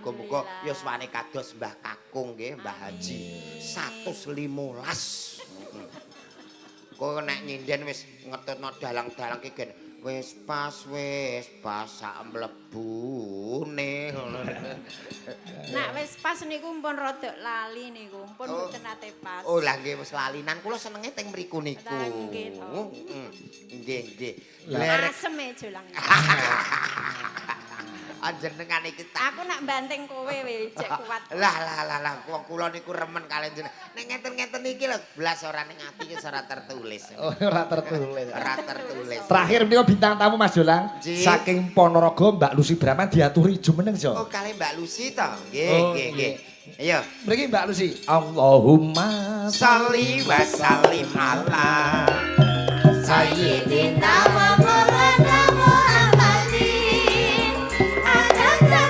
Muga-muga yuswane kados Mbah Kakung nggih, Mbah Haji 115. Kowe nek nyinden wis ngetutno dalang-dalang ki gen wis pas sak mlebune ngono. Nak wis pas niku pun rodok lali niku, pun mboten nate pas. Oh lah nggih wis lalinan, kula senenge teng mriku niku. Lah, nggih to. Heeh. Nggih, nggih. Lerek Asem e Jolang. Panjenengan iki tak Aku nak banting kowe we cek kuat. Lah lah lah lah wong kula niku remen kaliyan jenengan. Nek ngeten-ngeten iki lho blas ora ning ati iki ora tertulis. Oh, ora tertulis. Ora tertulis. Terakhir menika bintang tamu Mas Jolang saking Ponorogo Mbak Lucy Brahman diaturi jumeneng Jo. Oh, kalih Mbak Lucy to. Nggih, Oh, nggih, nggih. Ayo. Mriki Mbak Lucy. Allahumma sholli wa sallim ala sayyidina wa maulana Muhammadin adada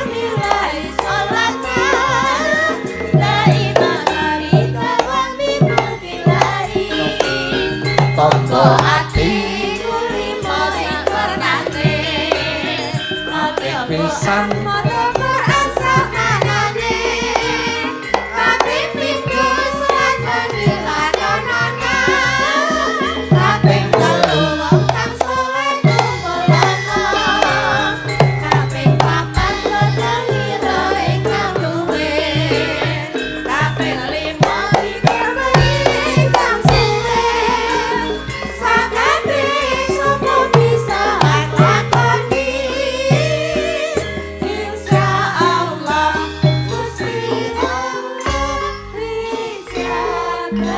millahi sholata la ilaha illa wa mimutilahi tombo ati kulima sing wernane pisan. Maca Quran sakanane kaping pindho salat dilakonana kaping telu wong kang saleh kumpulana kaping papat padha ngira ingkang luwe kaping lima dikermeni ingkang suwe sakabeh sapa bisa nglakoni insyaallah Gusti Allah ijabah.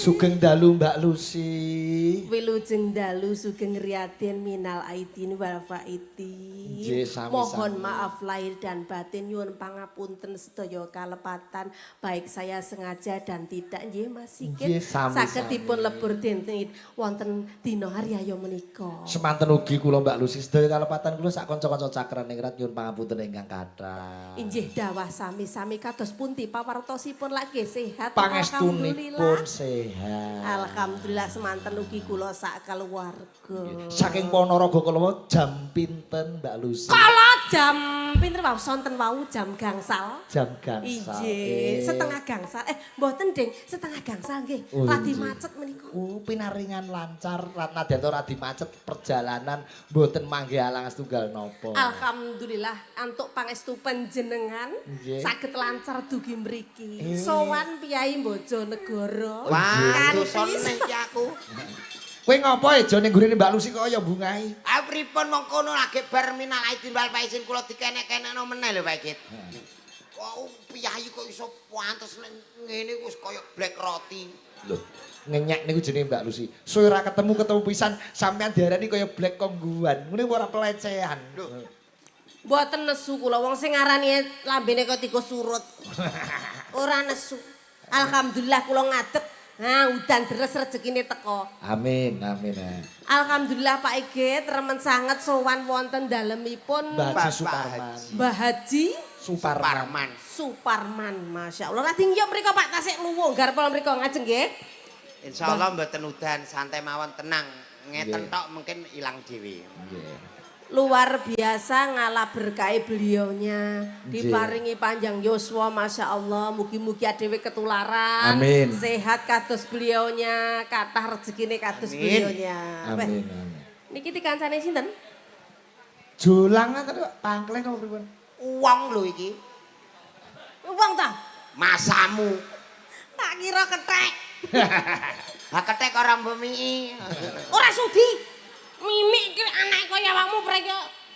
Sugeng dalu Mbak Lucy. Wilujeng dalu, sugeng riyadin, minal aidin wal faidin. Nggih, sami-sami. Mohon maaf lahir dan batin, nyuwun pangapunten sedaya kalepatan, baik saya sengaja dan tidak nggih Mas Sigit. Nggih, sami-sami. Saged dipun lebur dinten wonten dina hari raya menika. Semanten ugi kula Mbak Lucy, sedaya kalepatan kula sak kanca-kanca Cakraningrat nyuwun pangapunten ingkang kathah. Inggih dawah sami-sami, kados pundi pawartosipun, lagi sehat? Pangestunipun sehat. Alhamdulillah, semanten ugi kula sak keluarga. Saking Ponorogo kala jam pinten, Mbak Lucy? Kala jam pinten wau, sonten wau jam gangsal. Jam gangsal. Inggih, setengah gangsal. Eh, mboten ding, setengah gangsal nggih. Oh, Radi inggih. macet menika. Oh, pinaringan lancar, nadyan radi macet perjalanan mboten manggih alang setunggal napa. Alhamdulillah antuk pangestu panjenengan saged lancar dugi mriki. Sowan Piyai Bojonegoro. Wah, Kanthi dosa neh iki aku. Kowe ngopo e jo ning gurine Mbak Lucy kok kaya bungai? Ah pripun wong kono lagi bar minal aidin wal faizin kula dikenek-kenekno meneh lho Pak Git. Kok piyayi kok iso pantes nek ngene wis kaya black roti. Lho, ngenyek niku jenenge Mbak Lucy. Suwe ora ketemu, ketemu pisan sampean diarani kaya black kongguan. Ngene ora pelecehan. Lho. Mboten nesu kula, wong sing ngarani lambene kok tikus surut. Ora nesu. Alhamdulillah kula ngadeg. Nah, udan deres rezekine teko. Amin, amin. Eh. Alhamdulillah Pak Igit remen sanget sowan wonten dalemipun Mbah Haji Bapak Suparman. Haji. Mbah Haji Suparman. Parman. Suparman. Masya Allah. Lajeng yo mriko Pak, tasik luwung garpol mriko ngajeng nggih. Insyaallah mboten udan, santai mawon, tenang. Ngeten tok mungkin ilang dhewe. Nggih. Luar biasa ngalah berkahi beliaunya. Diparingi panjang yuswa, Masya Allah. Mugi-mugi adewe ketularan. Amin. Sehat kados beliaunya, kathah rezekine kados Amin. beliaunya. Amin, amin. Niki dikancane sinten? Jolang ngoten kok pangkleng apa pripun? Wong lho iki. Wong ta? Masamu. Tak kira kethek. Ha kethek ora mbok mii. Ora sudi. Mimik iki anake kaya awakmu prek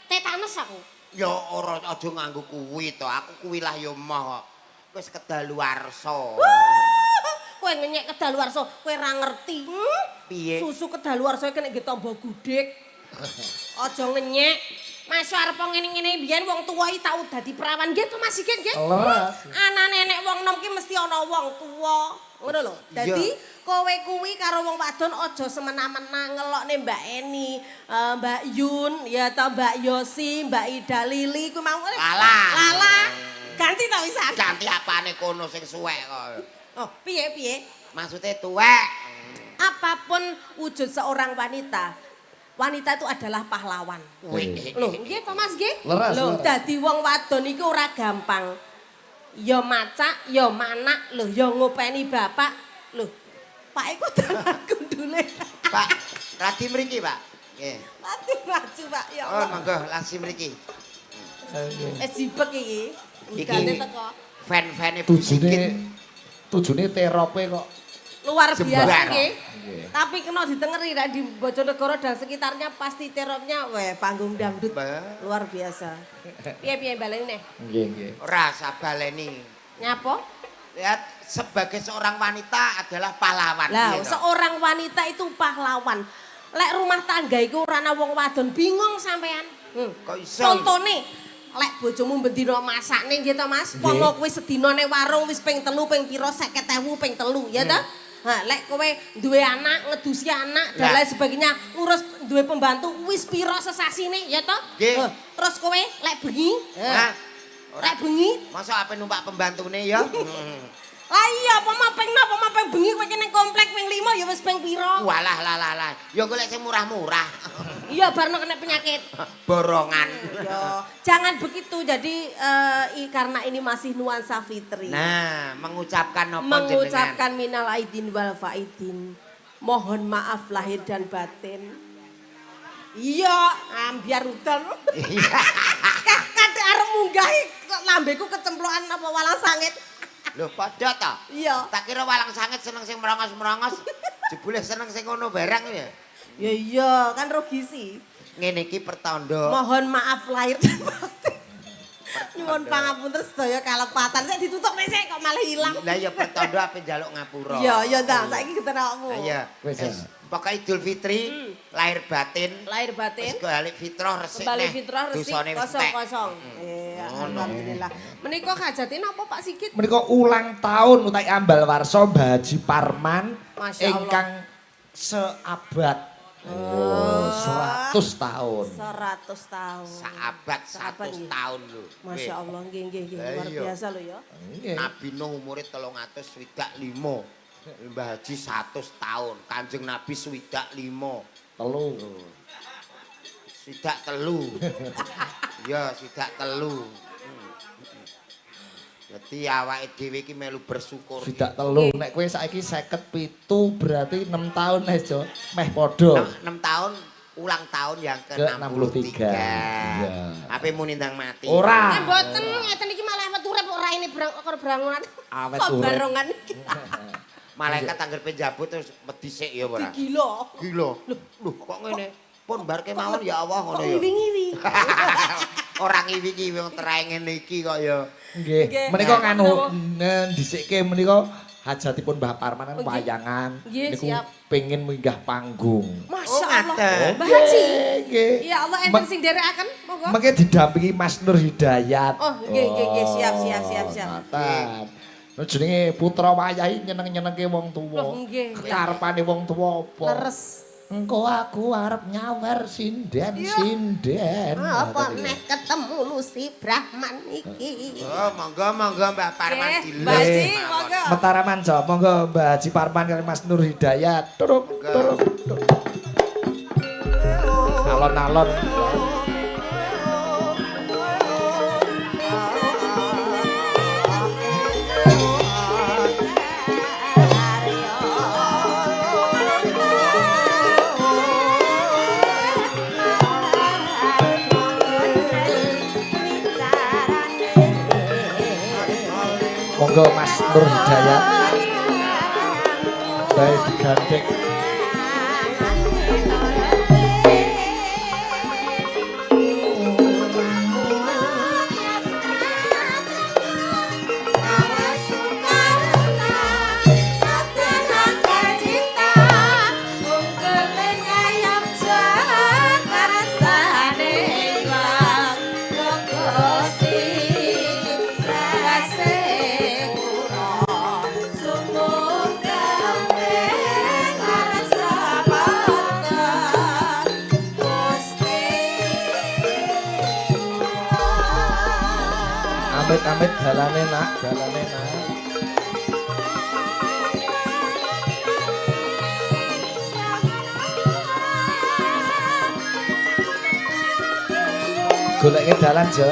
tetanus aku. Ya ora, aja nganggo kuwi to. Aku kuwi lah ya moh kok. Wis kedaluwarsa. Kowe ngenyek kedaluwarsa, kowe ora ngerti. Hmm? Piye? Susu kedaluwarsa kena nggih tombo gudhek. Aja ngenyek. Mas arep ngene-ngene biyen wong tuwa iki tau dadi perawan nggih to Mas Sigit nggih? Leres. Anane nek wong nom ki mesti ana wong tuwa. Ngono lho. Dadi kowe kuwi karo wong wadon aja semena-mena ngelokne Mbak Eni, Mbak Yun, ya ta Mbak Yosi, Mbak Ida Lili kuwi mau. Lala. Lala. Ganti ta wisan. Ganti apane kono sing suwek kok. Oh, piye piye? Maksudnya tuwek. Apapun wujud seorang wanita, wanita itu adalah pahlawan. Wih. Loh, nggih to Mas nggih? Leres, Loh, leres. dadi wong wadon iku ora gampang. Ya macak, ya manak, lho ya ngopeni bapak. Lho, Pak iku dalan gundule. Pak, radi mriki, Pak. Nggih. Mati maju, Pak. Ya Oh, Allah. monggo langsung mriki. Wis jibek iki. Iki. Udane teko. Fan-fane Bu Tujune Sigit. tujune terope kok. Luar biasa Jembar. nggih. Nggih. Tapi kena ditengeri nek di Bojonegoro dan sekitarnya pasti terornya weh panggung dangdut. Mbak. Luar biasa. Piye-piye baleni neh? Nggih, nggih. Ora sabaleni. Nyapa? Lihat, sebagai seorang wanita adalah pahlawan. Lah, Iya toh? seorang wanita itu pahlawan. Lek rumah tangga iku ora ana wong wadon bingung sampean. Kok iso? Contone lek bojomu bendina masakne nggih to Mas, Nggih. pomo kuwi sedina ning warung wis ping 3 ping pira 50.000 ping 3 ya ta? Ha, lek kowe duwe anak, ngedusi anak dan Lah. lain sebagainya, ngurus duwe pembantu wis pira sesasine ya to? Nggih. Ha, terus kowe lek bengi, Hah? Ora. lek bengi Masa ape numpak pembantune ya? Lah iya, apa mau ping napa mau ping bengi kowe iki ning komplek ping 5 ya wis ping pira? Walah lah lah lah. Ya golek sing murah-murah. Iya, barno kena penyakit. Borongan. Yo, jangan begitu. Jadi karena ini masih nuansa fitri. Nah, mengucapkan apa Mengucapkan minal aidin wal faidin. Mohon maaf lahir dan batin. Iya, ambiar udan. jenengan? Kadek arep munggahi lambeku kecemplokan apa walang sangit. Loh, padha ta? Iya. Tak kira walang sangit seneng sing merongos-merongos. Jebule seneng sing ngono barang ya. Ya iya, kan rugi sih. Ngene iki pertanda. Mohon maaf lahir dan batin. Nyuwun pangapunten sedaya kalepatan. Sik ditutup nih sik kok malah hilang. Lah ya pertanda ape njaluk ngapura. Iya, iya ta, saiki geten awakmu. Lah iya. Wis, ya. Wis, pokoke Idul Fitri, lahir batin, Lahir batin. wis balik fitrah resik Kembali neh. fitrah resik Dosane wis kosong entek. kosong. Iya, Ngono. alhamdulillah. Menika hajate napa Pak Sigit? Menika ulang tahun utawi ambal warsa Mbah Haji Parman Masya Allah. ingkang seabad. Oh, 100 tahun. 100 tahun. Saabad Saabad, 100 nggih. tahun lho. Masya Allah, nggih nggih nggih Lah luar iya. biasa lho ya. Nggih. Nabi Nuh umure 365. Mbah Haji 100 tahun, Kanjeng Nabi 65. Telu. 63. Iya, 63. Dadi awake dhewe iki melu bersyukur. Swidak telu. Nek kowe saiki 57 berarti 6 tahun les, Jo. Meh padha. 6 tahun ulang tahun yang ke-63. Ke-63. Iya. Ape muni ndang mati. Ora. Eh mboten ngeten iki malah awet urip kok raine brang kok brangongan. Awet Kok urip. barongan iki. Malaikat angger penjabut terus wedi sik ya ora. Gila. Gila. Lho, kok ngene? Pun bar kemawon ya Allah ngono Kok ya. ngiwi-ngiwi. Ora ngiwi-ngiwi wong terae ngene iki kok ya. Nggih. Nggih. Menika Nah, nganu ndhisikke menika hajatipun Mbah Parman kan Oh, nggih. wayangan Nggih, niku siap. pengin minggah panggung. Masya Oh, Allah. ngaten. Mbah Haji. Nggih. Ya Allah enten sing nderekaken monggo. Mengke didampingi Mas Nur Hidayat. Oh, nggih, nggih, nggih, siap, siap, siap, siap. Ngaten. Lho jenenge putra wayahe nyeneng-nyenengke wong tuwa. Loh, nggih. Karepane wong tuwa apa? Leres. Engko aku arep nyawer sinden sinden. Apa neh ketemu Lucy Brahman iki. Oh, monggo monggo Mbah Parman Nggih, diles. Mbah Haji, mawon. monggo. Mataraman Jo, monggo Mbah Haji Parman kali Mas Nur Hidayat. Turuk, Monggo. turuk, turuk. Alon-alon. Monggo Mas Nur Hidayat. Baik digandeng. Amit-amit dalane nak, dalane nak. Goleke dalan, Jo.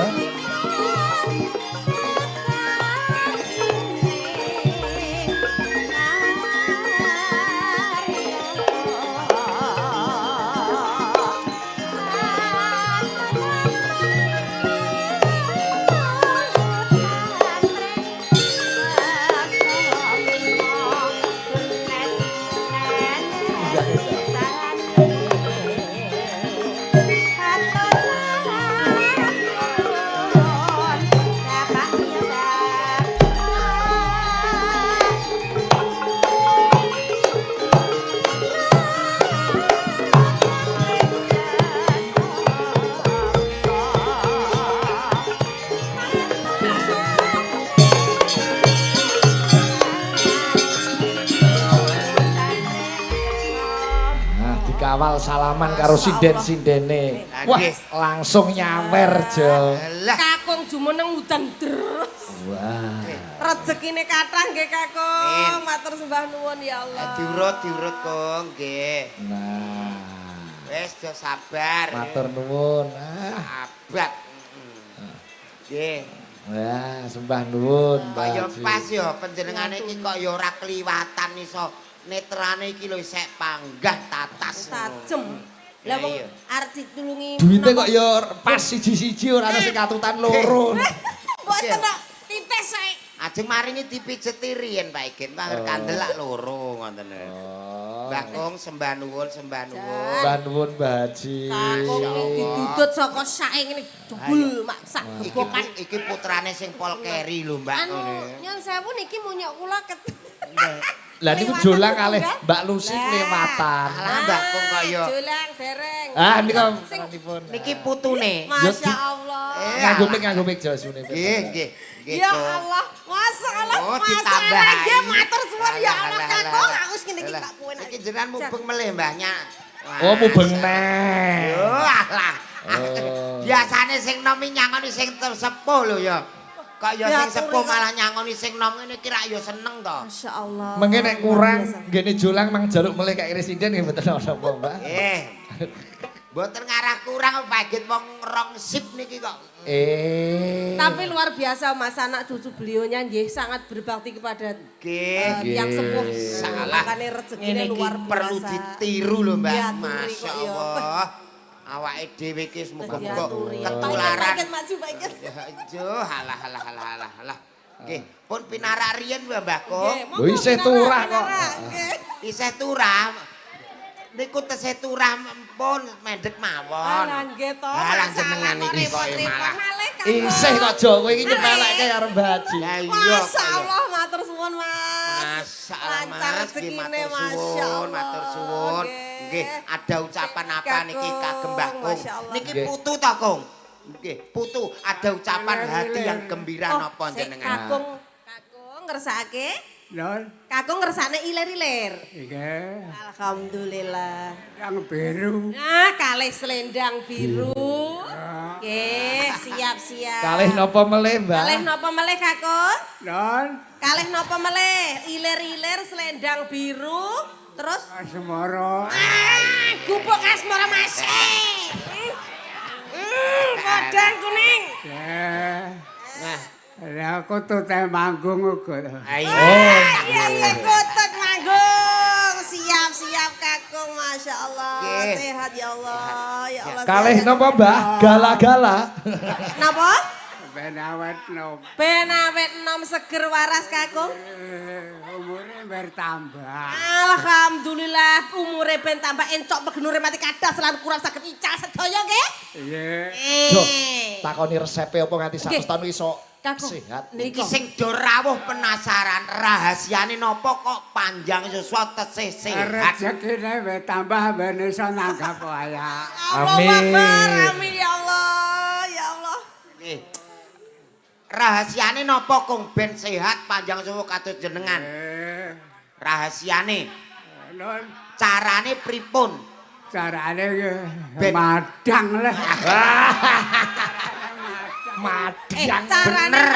Nah, dikawal salaman karo sinden-sindene. Wah, langsung nyawer, Jo. Lah, Kakung jumeneng udan terus. Wah. Rezekine kathah nggih Kakung. Amin. Matur sembah nuwun ya Allah. Diurut-diurut, Kong, nggih. Nah, Wis jo sabar. matur nuwun. Ah. Sabar. Nggih. Wah, sembah nuwun, Kok ya Mbak Haji. pas ya panjenengane iki kok ya ora kliwatan iso netrane iki lho isek panggah tatas. Tajem. Lah wong Iya. arep ditulungi Duite kok ya pas siji-siji ora ana sing katutan loro. Mboten kok tites ae. Ajeng maringi dipijeti riyen Pak Igen, panger kandel lak loro ngoten lho. Oh. Mbah Kong sembah nuwun, sembah nuwun. Sembah nuwun, Mbah Haji. Kakung iki didudut saka sake ngene jebul mak sak Iki gebokan. iki putrane sing pol keri lho Mbak. Anu nyun sewu niki munyok kula ket. Lah niku Kelewatan jolang kalih enggak? Mbak Lucy Lah. kelewatan. Alah Mbah Kong kaya Jolang dereng. Ah nika Sing- pun. niki putune. Masya Allah. Nganggo mic, nganggo mic Jo sune. Nggih, nggih. Nggih, Ya Kong. Allah, Masya Allah, Oh, Masya ditambahi. Allah, nggih matur suwun ya Allah Alah, alah, kakung, alah. aku wis ngene iki Alah. gak kowe. Iki jenengan mubeng melih Mbahnya. Oh, mubeng neh. Yo alah. Oh. Biasane sing nom iki nyangoni sing sepuh lho ya. Kok ya sing Diaturi sepuh kok. malah nyangoni sing nom ngene iki rak ya seneng to. Masya Allah. Mengke nek kurang nggene jolang mang jaluk melih kaya residen nggih mboten napa Mbak. Eh. Mboten ngarah kurang paget wong rong sip niki kok. Eh. Tapi luar biasa Mas, anak cucu beliaunya nggih sangat berbakti kepada Nggih. yang sepuh. Salah. Makane rezekine Ngene iki luar biasa. perlu ditiru lho Mbak. Diaturi Masya kok ya. Allah. Awake dhewe iki muga-muga Diaturi. ketularan. Pak Iket maju Pak Iket. Ya aja halah halah halah halah halah. Nggih, pun pinarak riyen Mbah Kong. Nggih, monggo, Lho, isih pinarak, turah kok. pinarak, nggih. Isih turah. Niku tesih turah pun mendek mawon. Alah nggih to. Alah masalah jenengan kok iki kok repot-repot malah. malih, Kakung. Isih kok Jo kowe iki nyepelekke karo Mbah Haji. Lah iya. Masya Allah, matur suwun Mas. Masya Allah Lancar Mas, nggih rezekine, matur Masya suwun, Allah. matur suwun. Nggih, ada ucapan apa niki kagem Mbah Kong? Masya Allah. Niki Nggih. putu to, Kong? Nggih, putu ada ucapan hati yang gembira Oh, napa sik, jenengan? Kakung, kakung ngersakake. Lho, Kakung ngersakne ilir-ilir. iki Alhamdulillah. yang biru. Nah, kalih selendang biru. Nggih, siap-siap. Kalih napa melih, Mbak? Kalih napa melih, Kakung? Lho, Kalih napa melih? Ilir-ilir selendang biru, terus asmara. ah, gubuk asmara Mas. Podang kuning. Eh, Nah, lah aku tuh teh manggung uga. ayo. Oh. Iya, iya, kotak manggung. Siap, siap Kakung, Masya Allah. Nggih. Sehat ya Allah. Ya Allah. Kalih sehat. napa, Mbah? Gala-gala. Napa? Ben awet nom. Ben awet enom seger waras Kakung. Umure bertambah. Alhamdulillah umure ben tambah encok pegenure mati kadas lan kurang saged ical sedaya nggih. Iya. Jo, takoni resepe apa nganti 100 Nggih. tahun iso Kakung. sehat. Niki sing do rawuh penasaran rahasiane napa kok panjang yuswa tesih sehat. Rezekine bertambah ben iso nanggap wayang. Allahu Amin. Akbar, amin ya Allah, ya Allah. Nggih. Rahasiane napa Kong ben sehat panjang yuswa kados jenengan? Eh, Rahasiane, lho, carane pripun? carane iki Ben. madang lah. Madang. Carane bener.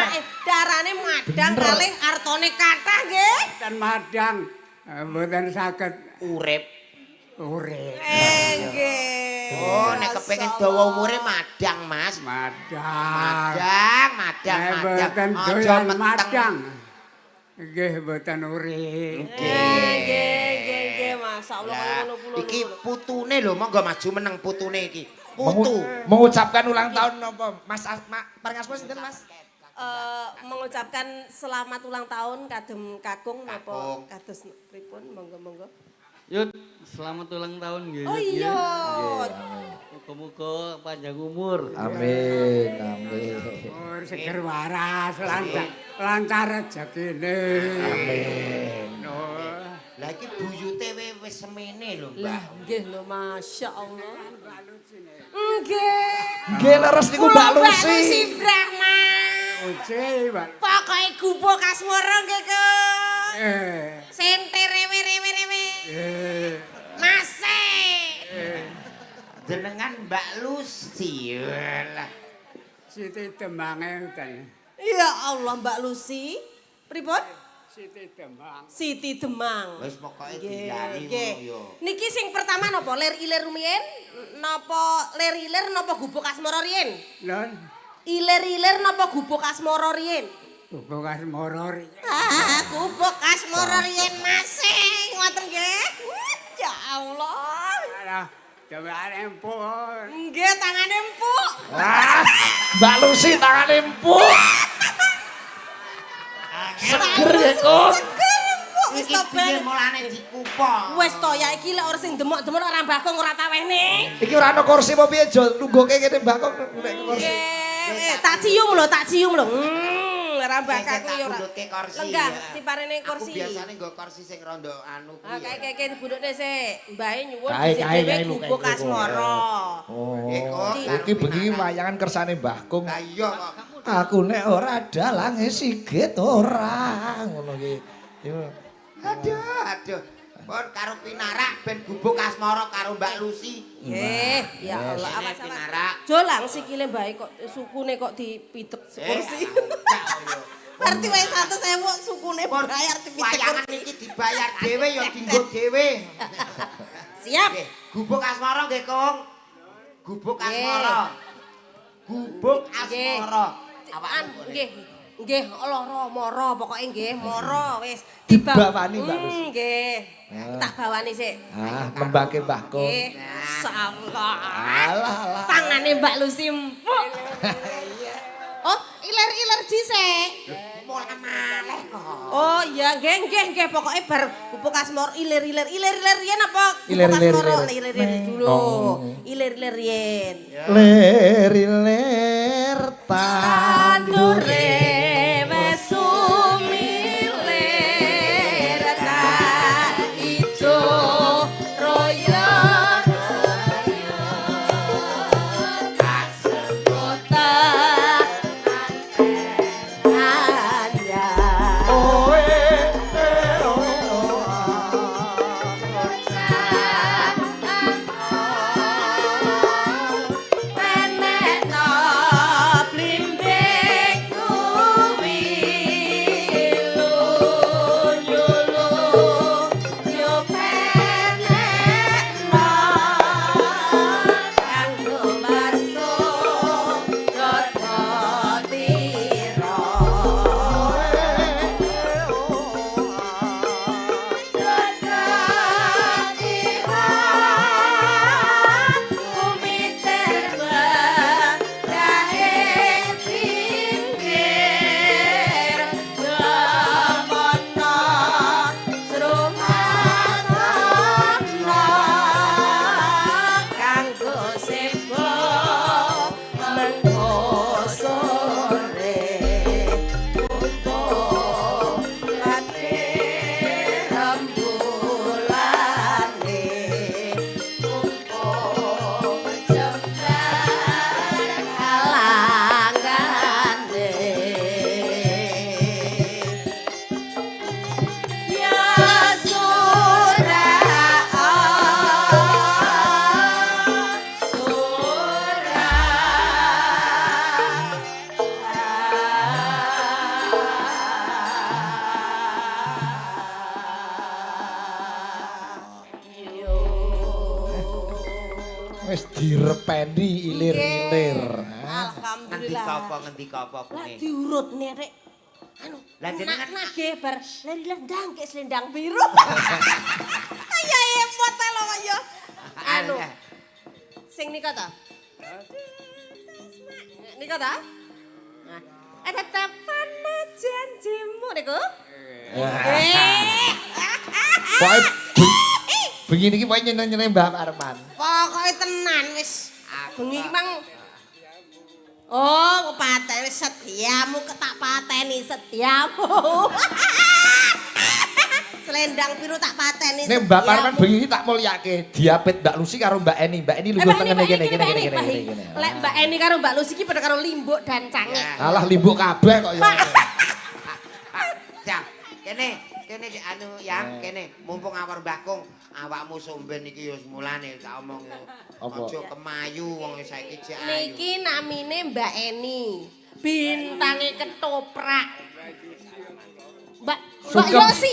Carane madang Bener. kalih artone kathah nggih. Mboten madang, mboten saged Urip. urip. Nggih. Oh, nek kepengin dawa umure madang, Mas. Madang. Madang, madang, Nek madang. mboten Aja doyan meteng. madang. Nggih mboten urip. Nggih, nggih, nggih, nggih, masyaallah Lah, kaya ngono kula. iki putune lho, monggo maju meneng putune iki. Putu. Mengucapkan ulang tahun napa? Mas paring asma sinten, Mas? Mengucapkan selamat ulang tahun kagem kakung napa Kakung. kados pripun, monggo-monggo. Yud, selamat ulang tahun nggih. Oh Yud, nggih. iya. Muga-muga panjang umur. Amin, amin. Umur seger waras, lancar, lancar rezekine. Amin. Oh. Lah iki buyute wis semene lho, Mbak. Lah nggih lho, masyaallah. Nggih. Nggih leres niku Mbak Kula Lucy. Lucy Brahma. Uci, Mbak. Pokoke gubuk asmara nggih, Kang. Sente rewe rewe rewe. Mase. Jenengan Mbak Lucy. Lah. Siti Demange uten. Ya Allah, Mbak Lucy. Pripun? Siti Demang. Siti Demang. Wis pokoke Nggih, dilani nggih. ngono ya. Niki sing pertama napa? Lir ilir rumiyin? Napa lir ilir napa gubuk asmara riyin? Lho, Ilir-ilir napa gubuk asmara riyin? gubuk asmara riyin. Ah, gubuk asmara riyin mase. Ngoten nggih. Ya Allah. Alah, dheweke empuk. Nggih, tangane empuk. Ah, Mbak Lucy tangane empuk. Seger ya kok. Seger empuk wis Iki to piye ben. mulane dikupo? Wis to ya iki lek ora sing demok-demok ora Mbah Kong ora tawehne. Iki ora ana kursi apa piye Jo lungguhke kene Mbak Kong nek kursi. Nggih, tak cium lho, tak cium lho. Ora Mbah Sing Kakung tak ya ora. bundutke kursi. Lenggah, ya. diparene kursi. Aku biasane nggo kursi sing rondo anu Ah, kuwi. kae kae kae dibundutne sik. Mbahe nyuwun Kae, dhisik kae, dhewe kae, lho, gubuk kae, lho. asmara. Oh, Kok, iki bengi wayangan kersane Mbah Kung. Lah iya kok. Aku nek ora dalange Sigit ora ngono ki. Iku. Aduh, aduh. Pun karo pinarak ben gubuk asmara karo Mbak Lucy. Nggih, ya Allah, Ini awas awas. pinarak. Jolang sikile mbahe kok sukune kok dipidek kursi. Gak yo. Berarti wae 100.000 sukune Pun bayar dipidek wayangan kursi. iki dibayar dhewe ya dinggo dhewe. Siap. Nggih, gubuk asmara nggih, Kung. Gubuk Nggih. asmara. Gubuk Nggih. asmara. An nggih. Nggih, lara mara pokoke nggih, mara wis. Dibawani, Mbak Lucy. Nggih. Ah. Tak bawani sik. Ah, nembake Mbah Kung. Nggih. Insyaallah. Alah alah. Tangane Mbak Lucy empuk. Oh, iler-iler dhisik. Mulai maleh kok. Oh iya, nggih nggih nggih pokoke bar gubuk asmara ilir-ilir ilir-ilir yen apa? Gubuk Ilir-ilir, asmara, ilir. ilir-ilir dulu. Oh. Ilir-ilir yen. Lir-lir tandure Tandure wis sumilir tak ijo royo royo kota anyar. Oe eh, oh, oh. Penekno blimbing. Wis direpeni ilir-ilir. Alhamdulillah. Ngendika apa ngendika apa Lah kune? diurutne rek. Anu, Lah jenengan- nagih bar lari lendang ke selendang biru. Kaya emot ta lho kok ya. Anu, sing nika ta? Nika ta? Nah, tetepan janjimu niku. Eh. Pokoke bengi niki pokoke nyeneng-nyeneng Mbah Parman. Pokoke tenan wis. Bengi iki mang. Oh, pateni setiamu tak pateni setiamu. Selendang biru tak pateni. Nek Mbah Parman bengi iki tak mulyake diapit Mbak Lucy karo Mbak Eni. Mbak Eni lungguh tengene kene kene kene kene kene. Lek Mbak Eni karo Mbak Lucy iki padha karo limbuk dan cangik. Alah limbuk kabeh kok ya. Cak, kene kene anu yang kene mumpung awor Mbah Kung, awakmu somben iki ya mulane tak omong. Apa? Aja kemayu wong saiki jek ayu. Niki namine Mbak Eni. Bintange ketoprak. Mbak Mbak Sugeng. Yosi,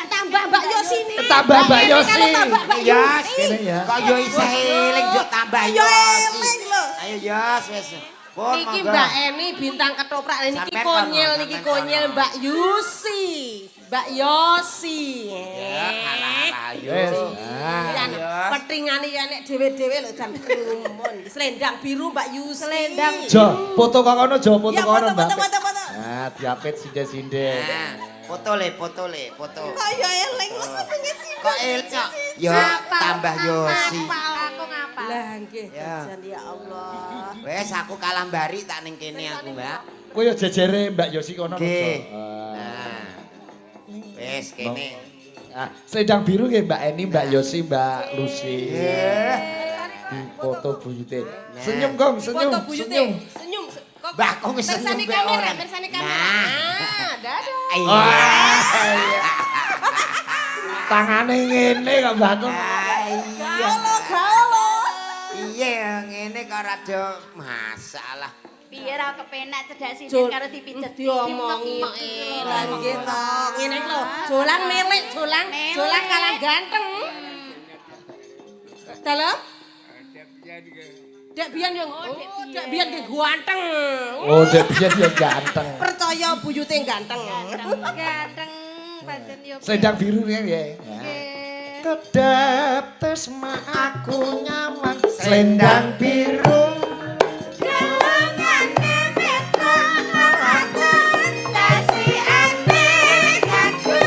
tambah Mbak Yosi nih. Tambah Mbak Eni Yosi. karo tambah Mbak Ya, Yosi. Kene ya. Kok yo isih eling yo tambah Yo Yosi. eling lho. Ayo Yos wis. Pun Niki monggo. Mbak Eni bintang ketoprak niki Sampean konyil kono, niki sampean konyil kono. Mbak Yusi. Mbak Yosi. Ya, alah alah yo. Wis. Nah. Jan Yos. petingane ya nek dhewe-dhewe lho jan krumun. Selendang biru Mbak Yusi. Selendang. Jo, foto kok kono Jo, foto Ya, kono foto, Mbak. foto, foto, foto. Nah, diapit sinde-sinde. Nah, foto le, foto le, foto. Kok ya eling lho senenge sih. Kok eling kok? Yo tambah Yosi. Aku ngapal. Lah nggih Ya. jan ya Allah. Wes aku kalah mbari tak ning kene aku, Mbak. Kowe yo jejere Mbak Yosi kono lho, Jo. Nggih. Ah. Nah. Wes kene. Ah, selendang biru nggih Mbak Eni, Mbak Yosi, Mbak Lucy. Nggih. Di foto buyute. Senyum, Gong, senyum, Foto buyute. senyum. Senyum. Kok Mbah, kok wis senyum Mirsani mbek kamera, orang. mirsani kamera. Nah. Nah, dadah. Iya. Tangane ngene kok Mbah Kong. Ah, Iya. Gaolo, gaolo. Iya, ngene kok rada masalah. Piye ra kepenak cedak sinden Jol- karo dipijet. Diomongi lah nggih to. Ngene iki lho, jolang melik, jolang, Melik. jolang kalah ganteng. Dalem? Dek biyen yo. Oh, dek biyen nggih ganteng. Oh, dek biyen yo ganteng. Percaya buyute ganteng. Ganteng pancen yo. Selendang biru ya nggih. Nggih. Kedap tesma aku nyaman selendang biru. Galungane metok aku tasi ane kaku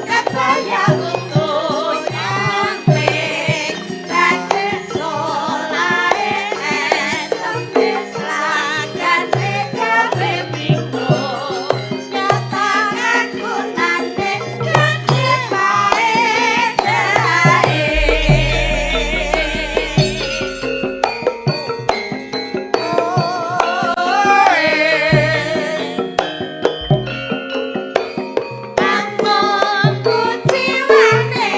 kebaya utuh nyamping badhe solahe esem slagane gawe minggu nyata aku nande gede bae dae. Among kuciwane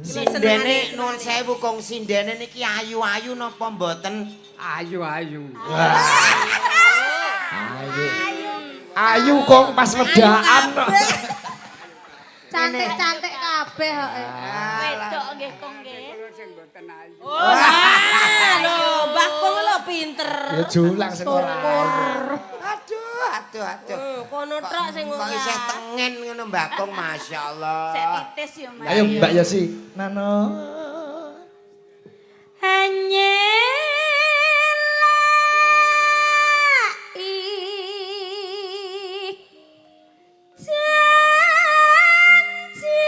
Sindene nuwun sewu Kong, sindene niki ayu-ayu napa mboten? Ayu-ayu. Ayu. Ayu Kong pas wedaan. Cantik-cantik kabeh kok. Wedok nggih Kong nggih. Kula sing mboten ayu. Oh, lah lho, Mbah Kong lho pinter. Ya julang sing ora ayu. Aduh, aduh, aduh. Kono tok sing Kok isih tengen ngono Mbah Kong, masyaallah. Sek titis yo Mas. Ayo Mbak Yosi. Nano. Hanya janji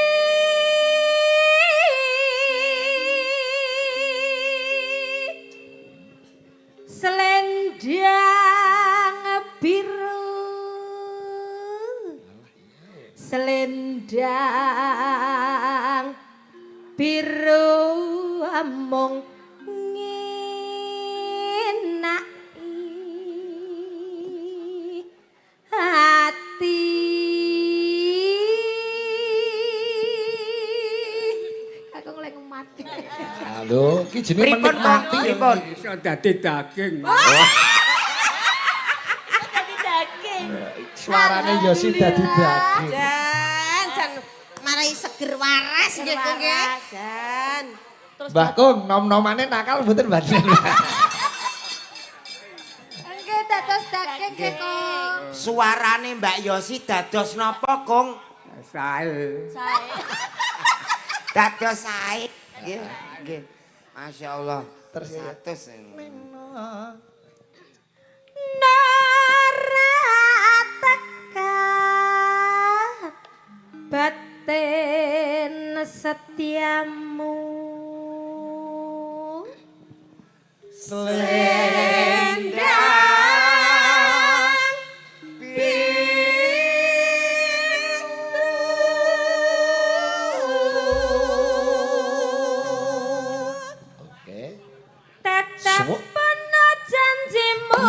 selendang biru selendang biru among ngenaki hati. Aku mulai mati. Halo, ki jenenge Pripun, Kong? menikmati. Pripun? Iso dadi daging. Dadi daging. Suara Suarane Yosi dadi daging. Jan, jan marai seger waras nggih Kung nggih. Jan. Terus Mbah Kung, nom-nomane nakal mboten Mbah. Nggih dados daging nggih Kung. Suarane Mbak Yosi dados napa, Kung? Sae. Sae. Dados sae. Nggih, nggih. Masya Allah. Terus ya. Satus. Naratekat batin setiamu Selendang Oke. tetep Suwuk. ana janjimu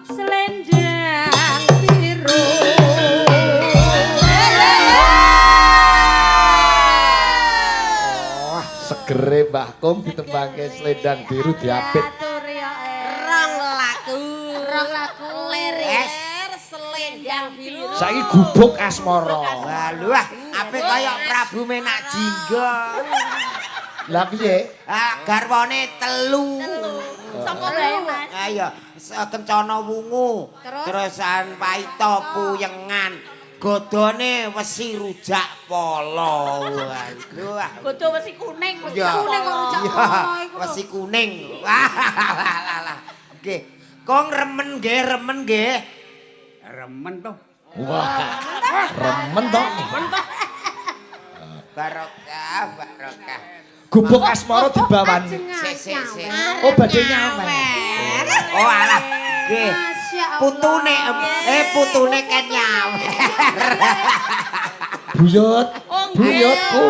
selendang biru. Wah, segere Mbah Kung ditembangke selendang biru diapit. Atur ya, eh. Rong lagu. Rong lagu. Lerer selendang biru. Saiki gubuk asmara. Waduh, ape kaya Prabu Menak Jingga. Lah piye? Ah, garwane telu. Sapa bae, Mas? Ayo, kencana wungu. Terus? Terusan paito puyengan. Godone wesi rujak polo. Waduh. Godho wesi kuning, wesi Iya. Kuning kok rujak Iya, polo iku lho. Wesi kuning. Wah, lah lah. Nggih. Kong remen nggih, remen nggih. Remen toh. Wah. Remen toh. Barokah, barokah. Gubuk asmara dibawani. Sik, sik, sik. Oh, badhe nyawer. Oh, alah. Nggih. Masya Allah. Putune putune kan nyawer. Buyut. Oh, nggih. Buyutku.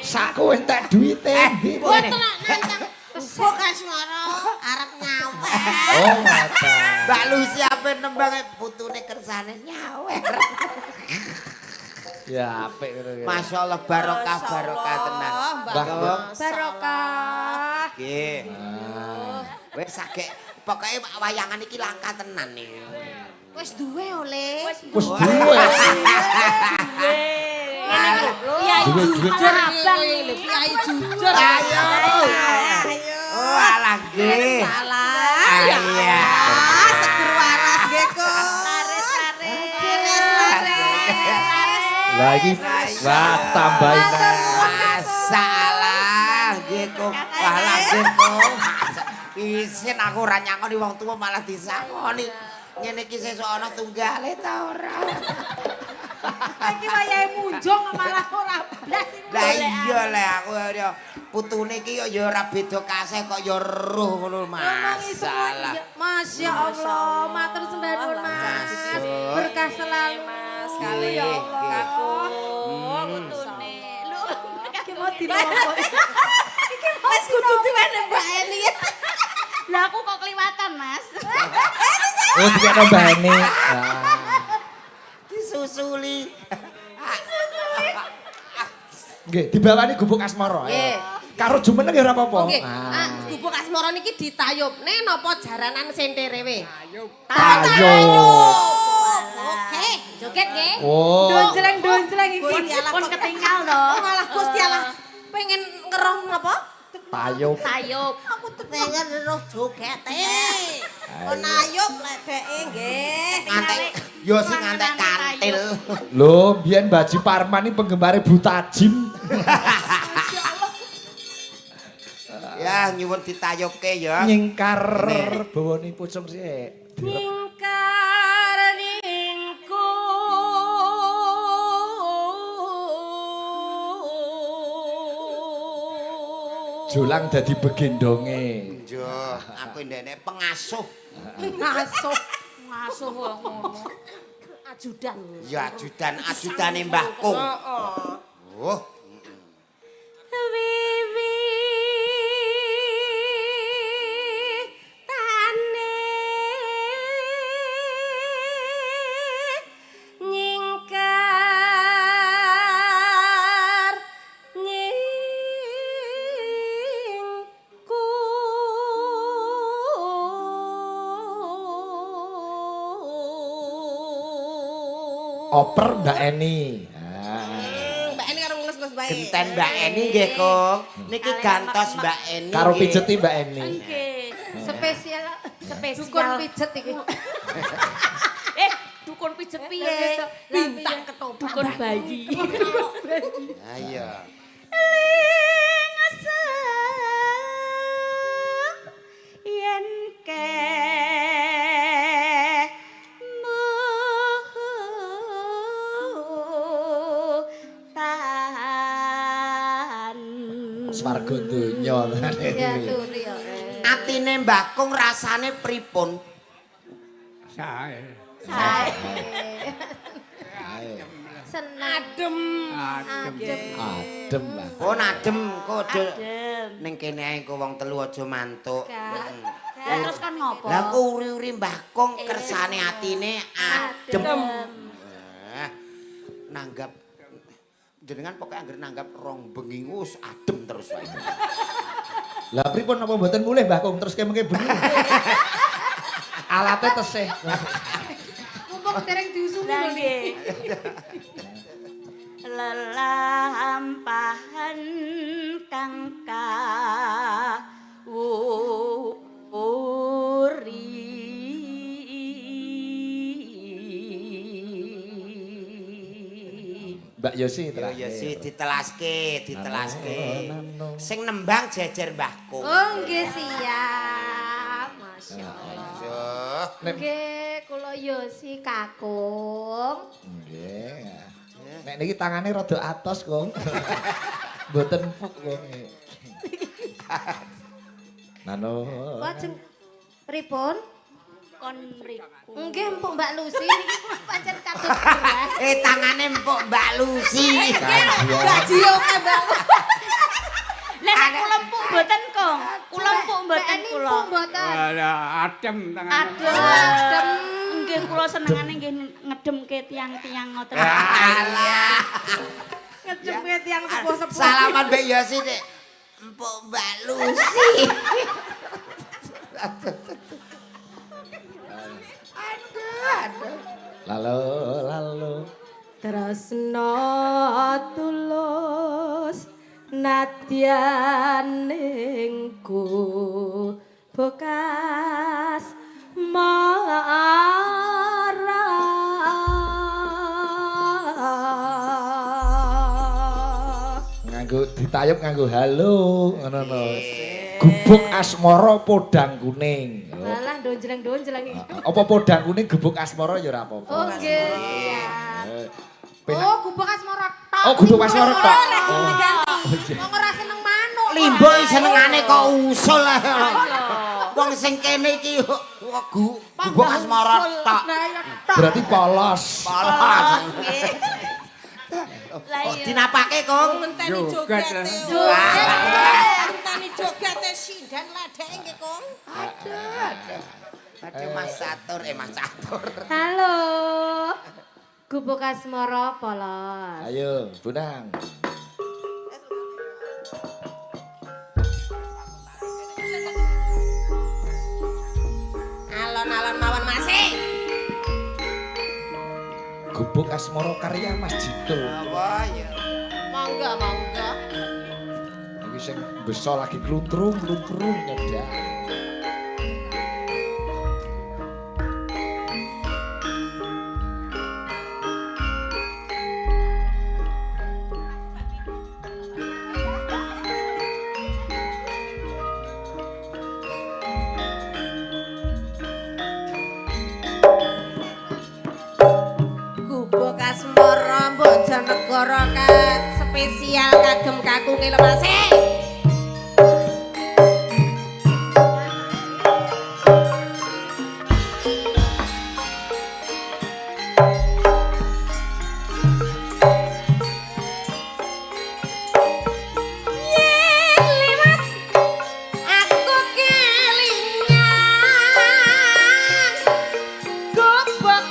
Sakku entek duwite ndi? Mboten nak nantang gubuk asmara arep nyawer. Oh, ngoten. Mbak Lucy ape nembang putune kersane nyawer. Ya apik ngono ki. Masya Allah barokah barokah tenan. Mbah Kung. Barokah. Nggih. Ah. Wis sagek pokoke wayangan iki langka tenan iki. Wis duwe oleh. Wis duwe. Iya, Duwe duit. Jujur abang lho, priyayi jujur. Ayo. Ayo. Oh alah nggih. Salah. Iya. Seger waras nggih, Kung. Laris, laris. Laris, laris. Lah iki wah tambahin. Masalah nggih Kung. Walah nggih Kung. Isin aku ora nyangoni wong tuwa malah disangoni. Ngene iki sesuk ana tunggale ta ora? Iki wayahe munjung malah ora blas iku. Lah iya le aku ya putune iki ya ora beda kasih kok ya roh ngono Ngomongi semua, masalah. iya. Masya Allah, matur sembah nuwun Mas. Berkah selalu Mas, kali ya Allah. Oh, putune. Lho, Iki mau dinopo. Wis kudu diwene Mbak Eni. Lah aku kok keliwatan, Mas. Oh dikekno mbahane. Ah. Disusuli. Nggih, dibawani gubuk asmara. Nggih. Karo jumeneng ya ora apa-apa. Nggih. Ah. Ah, gubuk asmara niki ditayubne napa jaranan senterewe? Tayub. Tayub. Oke, joget nggih. Oh. Donjleng-donjleng iki. Gusti Allah Pun kok ketinggal to. Oh, malah Gusti Allah pengen ngeroh napa? Tayub. Tayub. Aku tuh pengen ngeroh jogete. Kon ayub ledeke nggih. Ngantek yo sing ngantek kantil. Lho, mbiyen Mbah Haji Parman iki penggemare Butajim. Ya nyuwun ditayubke ya. Nyingkar bawane pucung sik. Direp. Nyingkar ningku. Jolang dadi begendonge. Yo, aku ndene pengasuh. Ngasuh. Ngasuh wong ngono. Ajudan. Ya ajudan, ajudane Mbah Kung. Heeh. Oh, Wiwi tane nyingkar nyingku. Oper Mbak Eni. Ah. Mbak Eni karo ngelus-ngelus bae. Genten Mbak Eni nggih, Kong. Niki Kalih gantos mak-mak. Mbak Eni. Karo nggih. pijeti Mbak Eni. Nggih. Spesial Spesial. dukun pijet iki. Eh, dukun pijet piye? Bintang ketoprak. Dukun bayi. Ah, iya. Ling sep yen ke tan. Swarga donya. Ya turu ya. Atine Mbah Kung rasane pripun? Sae. Sae. Seneng. Adem. Adem. Adem lah. Oh, adem kok aja Adem. ning kene ae kok wong telu aja mantuk. Gak. Lah terus kan ngopo? Lah kok uri-uri Mbah Kung kersane atine adem. Eh, nanggap jenengan pokoke anggere nanggap rong bengi wis adem terus wae. Lah pripun napa mboten mulih Mbah Kung terus kemengke bengi. Alate tesih. Mumpung dereng diusumi Lah lho nggih. Lelampahan kang kawuri. Mbak Yosi Yo terakhir. ya sih ditelaske, ditelaske. Nano, nano. Sing nembang jejer Mbah Kung. Oh nggih siap. Masya Allah. Aduh. Nek Nggih, kula Yosi kakung. nggih. Nek niki tangane rada atos, Kung. Mboten empuk, Kung. Nano. Lajeng pripun? Kon mriku. Nggih empuk Mbak Lucy niki kula pancen kados kula. Eh tangane empuk Mbak Lucy. Gaji oke, Mbak. Lah nek kula empuk mboten, Kong. Kula empuk Mbak mboten Eni kula. empuk mboten. Alah, adem tangane. Adem. Nggih kula senengane nggih ngedemke tiang-tiang ngoten. Alah. Ngedemke tiyang sepuh-sepuh. Salaman Mbak Yosi Nek. Empuk Mbak Lucy. Lalu lalu. Tresno tulus nadyan ing bekas mara. Nganggo ditayub nganggo halo ngono no. Gubuk asmara podang kuning. Oh. Malah donjleng-donjleng iki. Apa podang kuning gubuk asmara ya ora apa-apa. Oh nggih siap. Eh, penak. Oh, gubuk asmara tok. Oh, gubuk asmara tok. Wong ora seneng manuk. Limbo senengane kok usul. Wong sing kene iki kok gubuk asmara tok. Berarti polos. Polos. Lah Oh, iya. dinapake, Kong. Ngenteni Joget, jogete. eh. Joget. Ngenteni jogete sinden ledeke nggih, Kong. Aduh Mas Catur, eh Mas Catur. Halo. Gubuk asmara polos. Ayo, Bunang. Alon-alon mawon masih. Gubuk Asmara karya Mas Jitul. Wah, ya. Monggo, monggo. Iki sing beso lagi kluntrung-kluntrung nyedak. Gubuk Asmara Bojonegoro kan spesial kagem kakunge lho Mas. Yen liwat aku kelingan gubuk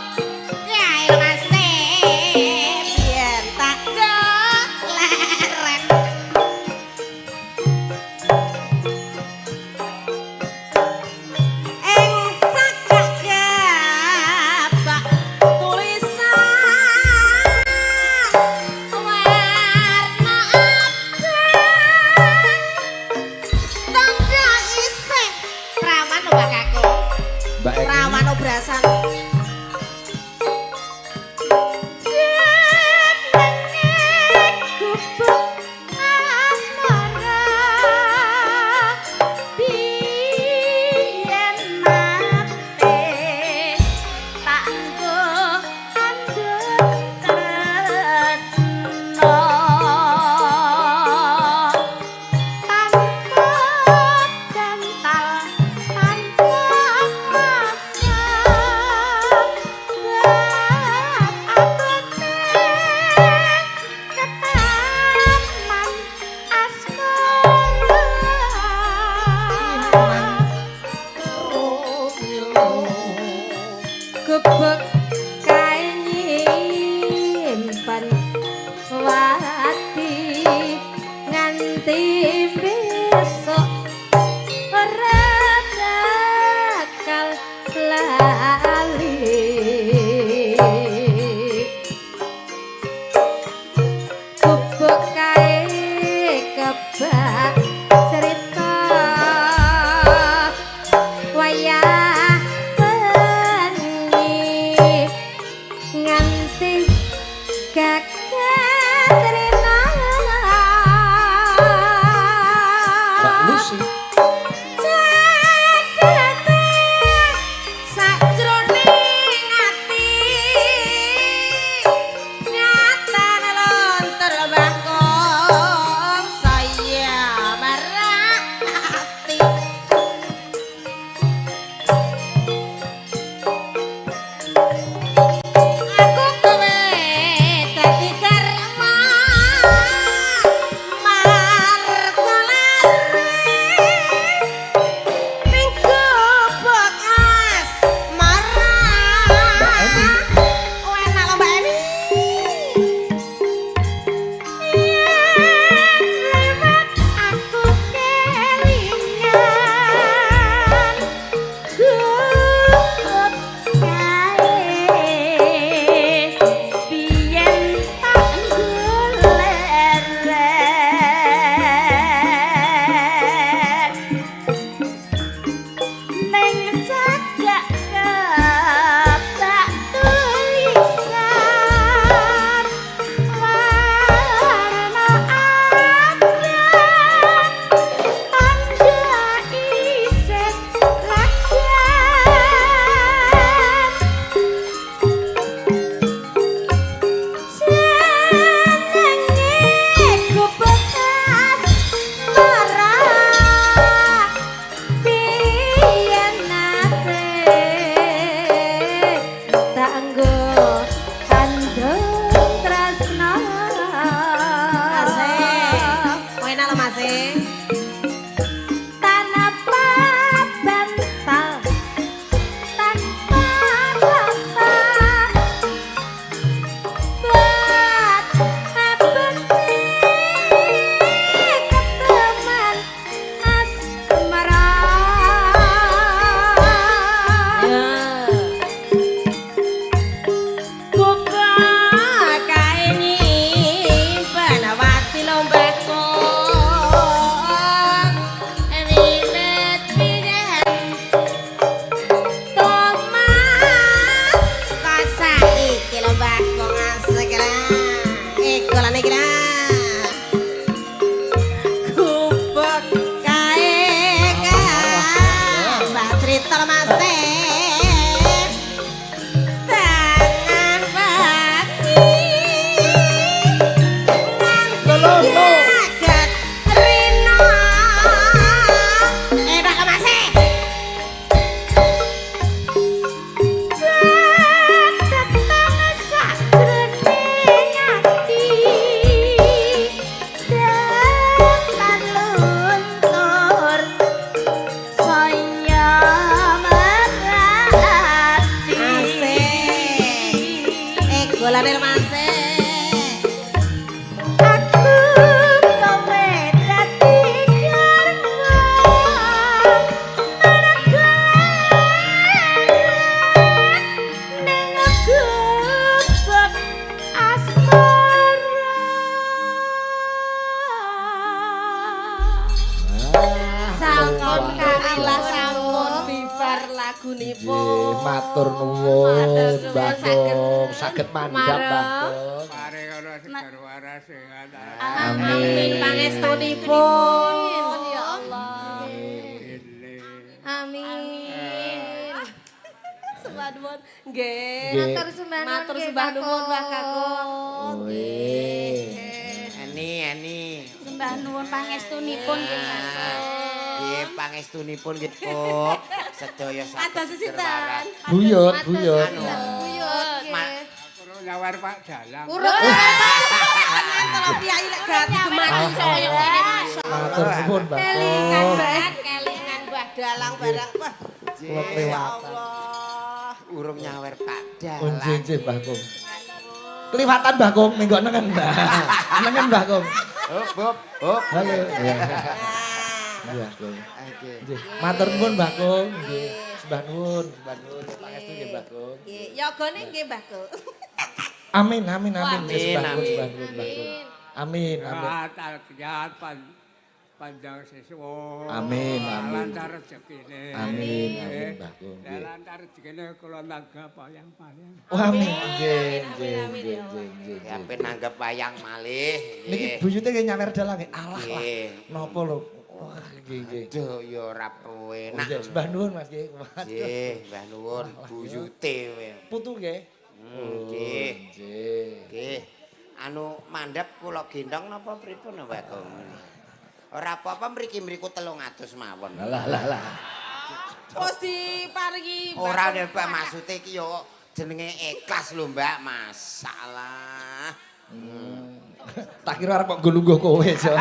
kae Mas yen tak leren. Gagat rina. Mbak Lucy. Cedhete sakjroning ati nyatane lontor bakong saya marak ati. Aku kowe dadi karma marga lare ning gubuk asmara. Mbak Eni. Oh, enak lho, Mbak Eni. Yen lewat aku kelingan gubuk kae biyen tak golek ning cagak kebak tulisan warna abang tanda isih lagan jenenge gubuk asmara biyen nate tak nggo kandung tresna. Asik. Oh, enak lho, Mas. Tanpa bantal tanpa rasa bat abete keteman asmara. Gubuk kae nyimpen wati lho Mbak Kong. Wiwit biyen tomat kok saiki lho Mbak Kong asik lah. Iku lane iki lah. Gubuk kae kae Mbak Trita lho Mas. Tengah pagi jagat rina. Enak lho Mas. Tetang sakjroning ati datan luntur saya merati. Asik. Golane lho Mas. Aku kowe dadi garwa marga ning gubuk asmara. Sampun karilah sampun bibar lagunipun. Nggih, matur nuwun Mbah Kong, saged mandhap Mbah Kong. Paring ana seger waras sehat. Amin pangestunipun. Ya Allah. Ini. Amin. Sembah nuwun. Nggih. Nggih. Matur sembah nuwun Matur nggih, sembah nuwun Mbah Kakung. Wih. Eni, Eni. Sembah nuwun pangestunipun nggih Mas. Nggih, pangestunipun nggih, Kok. Sedaya saged Ados seger waras. sinten? Buyut, buyut. Buyut nggih. Kulo nyawar Pak Dalang. Urut. Kalau piyai lek gak gemati iso kaya ngene masyaallah. Matur nuwun Mbah Kelingan Kong. banget. Kelingan Mbah Dalang barang. Wah, Kula ya kelewatan. Allah. Urung nyawer Pak Dalang. Unji nggih Mbah Kong. Kelewatan Mbah Kong, menggok nengen Mbah. Nengen Mbah Kong. Hop, hop, hop. Halo. Iya. Iya, Kong. Oke. Nggih. Matur nuwun Mbah Kong, nggih. Sembah nuwun, sembah nuwun. Pangestu nggih Mbah Kong. Nggih, yogane nggih Mbah Kong. Amin, amin, amin. Nggih, Amin, sembah nuwun, amin. sembah nuwun Mbah Kong. Amin, amin. Sehat, sehat, pan. Panjang siswa. Amin, amin. Lancar rezekine. Amin, amin, Mbah Kung. Lah, Nggih. lancar rezekine kula nanggap wayang-wayang. Oh, amin. Nggih, nggih, nggih, nggih, nggih. Ya ben nanggap wayang malih. Niki buyute nggih nyawer dalang nggih. Alah lah. Nggih. Napa lho? Wah, nggih, nggih. Aduh ya ora penak. Nggih, sembah nuwun Mas nggih. Waduh. Nggih, Mbah nuwun buyute kowe. Putu nggih. Nggih. Nggih. Nggih. Anu mandhap kula gendong napa pripun Mbah Kung? Ora apa-apa mriki mriku 300 mawon. Lah lah lah. Wis diparingi Ora nek Mbak, maksude iki yo jenenge ikhlas lho Mbak, masalah. Tak kira arep kok nggo lungguh kowe, Jo.